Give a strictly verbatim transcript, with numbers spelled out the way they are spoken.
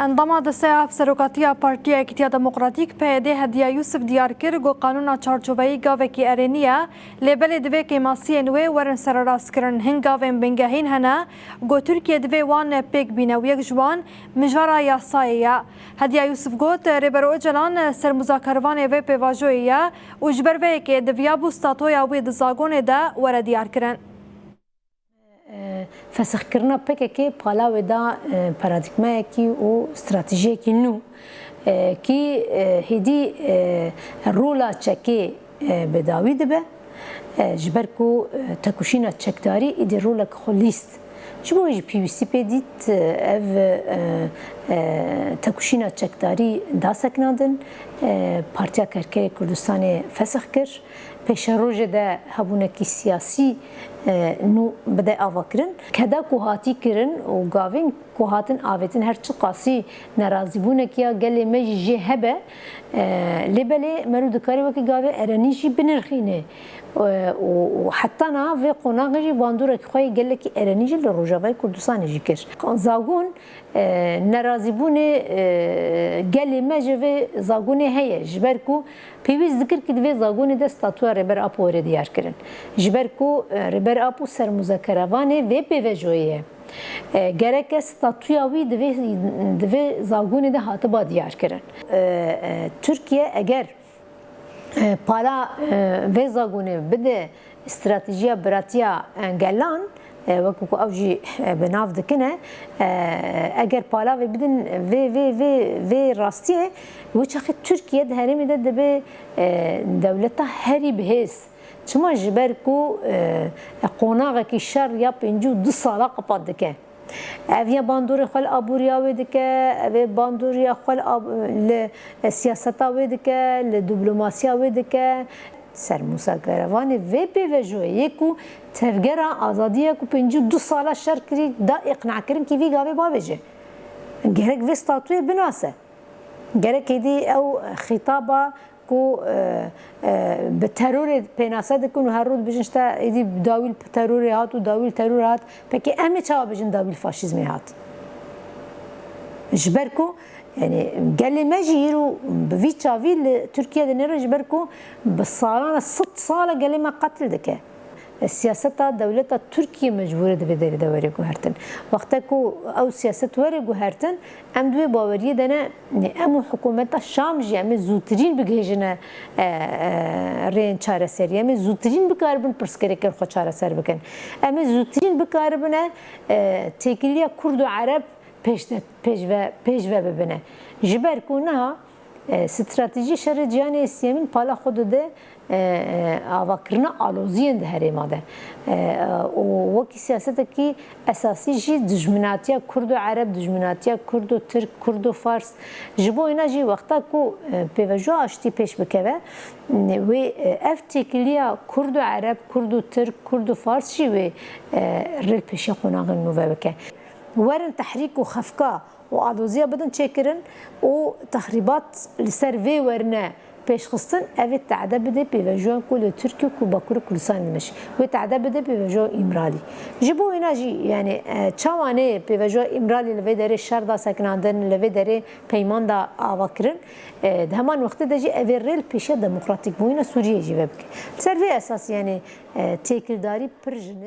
Endama deseya Hevserokatiya Partiya Yekîtiya Demokratîk, P Y D, Hediya Yûsif diyar kir ku qanûna çarçoveyî gavekî erênî ye, lê belê divê kêmasiyên wê werin sererastkirin. Hin gavên bingehîn hene ku Tirkiye divê wan pêk bîne û yek ji wan mijara yasayê ye. Hediya Yûsif got, Rêber Ocalan sermûzakervanê vê pêvajoyê ye û ji ber vê yekê diviyabû statoya wê di zagonê de were diyarkirin. Fesixkirina P K K pala wê da paradîgmayekî û stratejiyekî nû, kî hêdî rola çekê bi dawî dibe, ji ber ku tekoşîna çekdarî êdî rolek xwe lîst. Ji bo wê jî pêwîstî pê dît ev tekoşîna çekdarî da sekinandin, Partiya Kerkerê Kurdistanê fesix kir. Pêşerojê de hebûnekî siyasî nû bide avakirin. Keda ku hatî kirin û gavên ku hatin avêtin her çiqasî nerazîbûnekî ya gelê me jî jê hebe, lê belê meriv dikare wekî gavê erenî jî binirxîne û heta niha vê qonaxê jî bandorek xwe yê gelekî erenî jî li Rojavayê Kurdistanê jî kir. Zagon nerazîbûnê gelê me ji vê zagonê heye, ji ber ku pêwîst dikir ku di vê zagonê de statuya Rêber Apo were diyarkirin. Ji ber ku Rêber Apo sermûzekerevanê vê pêvejoyê ye. Gereke statuya wî di vê, di vê zagonê de hatiba diyarkirin. Tirkiye eger pala vê zagonê bide stratejiya biratiya gelan, wekî ku ew jî bi nav dikine, eger pala vê bidin vê, vê, vê, vê rastiyê, wê çaxê Tirkiye di herêmê de dibe dewleta herî bihêz. Çima? Ji ber ku qonaxekî şer ya pêncî û du sala qepat dike. Ev ya bandorê xwe li aboriya wê dike, ev ê bandoriya xwe li, li siyaseta wê dike, li diplomasiya wê dike. Sermûzakerevanê vê pêvejoyê yê ku tevgera azadiyê ku pêncî û du sala şer kirî da îqnakirin kî vî gavê bavêje. Gerek vê statuyê binase. Gerek êdî ew xîtaba ku bi terorê pênase dikin û her roj dibêjin işte êdî dawî li terorê hat û dawî li terorê hat. Pekî em ê çawa bêjin dawî li faşîzmê hat? Ji ber ku, yanî gelê me jî îro bi vî çavî li Tirkiye dinêre, ji ber ku bi salan e, sed sal e gelê me qetil dike. Siyaseta dewleta Tirkiye mecbûr e di vê derê de were guhertin. Wexta ku ew siyaset were guhertin, em di wê baweriyê de ne, em û hikûmeta Şam jî em ê zûtirîn bigihêjine rêyên çareseriyê. Em ê zûtirîn bikaribin pirsgirêkên xwe çareser bikin. Em ê zûtirîn bikaribine têkiliya Kurd û Ereb pêş de, pêş ve, pêş ve bibine. Ji ber ku niha Stratejî şerê cîhanê sêyemîn pala xwe dide avakirina aloziyên di herêma de. Û wekî siyasetekî esasî jî dijminatiya Kurd û Ereb, dijminatiya Kurd û Tirk, Kurd û Fars. Ji bo wêna jî wexta ku pêvejoya aştî pêş bikeve, wê ev têkiliya Kurd û Ereb, Kurd û Tirk, Kurd û Fars jî wê rê li pêşiya qonaxên nû ve bike. Werin tehrîk û xefka û aloziya bidin çêkirin û texrîbat li ser vê werine pêşxistin, ev ê tade bide pêvajoyan ku li Tirkiye û ku Bakurê Kurdistanê dimeşî. Wê tade bide pêvajoya Îmralî. Ji bo wêna jî, yanî, e, çawa nê pêvajoya Îmralî li vê derê şer da sekinandin, li vê derê peyman da avakirin, e, di heman wextê de jî ev ê rê li pêşiya demokratîkbûyîna Sûriyeyê jî vebike. Li ser vê esasî, yanî, e, têkildarî pir ji